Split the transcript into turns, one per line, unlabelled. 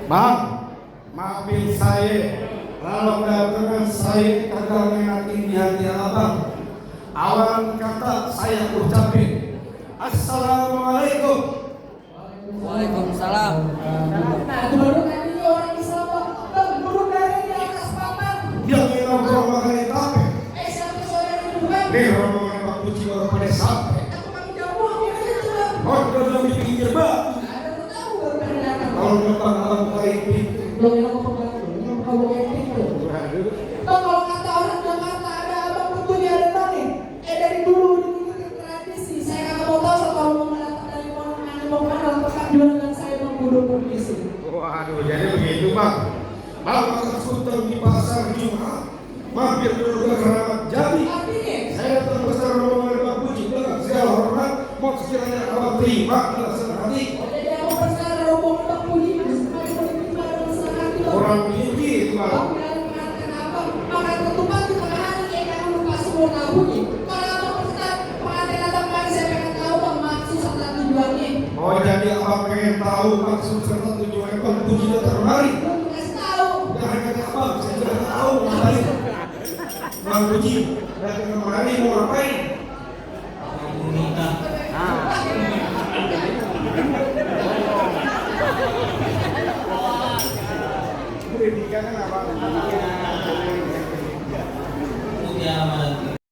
Bang, maafin saya kalau dagangan saya kagak ngenakin di hati abang. Awan kata saya ucapin Assalamualaikum.
Waalaikumsalam.
Nah, duduk tadi orang Islam bang, duduk dari di atas papan.
Dia nongkrong makan di tape.
Sampai sore duduk kan?
Nih rombongan Pak Puji baru pada sampai.
Aku pakai jauh, ini aja bang.
Oh, udah di pinggir bang.
Ada tahu baru pada datang.
Kalau depan abang bukain pintu.
Belum yang mau pembantu, yang mau bukain pintu. Bang, kalau kata orang Jakarta ada abang tentunya ada bang nih. Dari dulu diikuti tradisi. Saya nggak mau tahu kalau mau datang dari mana mau kemana, tetap jualan saya bang duduk di sini.
Waduh, jadi begitu bang. Bang, makan skuter di pasar Jumat, mampir dulu ke Keramat Jati.
Artinya,
Saya datang besar rombongan Pak Puji dengan segala hormat, mau sekiranya abang terima dengan senang hati.
jadi aku besar rombongan Pak Puji, semuanya boleh terima dengan senang hati bang.
Orang tinggi itu bang.
Bang, bilang mengatakan apa? Makan ketupat di tengah hari, jangan lupa semua bunyi. Kalau abang besar, pengantin abang kali saya pengen tahu bang maksud serta tujuannya.
Oh, jadi abang pengen tahu maksud serta tujuan Pak Puji datang kemari.
Belum dikasih tahu.
Jangan kata abang, saya sudah tahu ngapain. Bang Puji datang kemari mau ngapain? Pendidikan kan apa?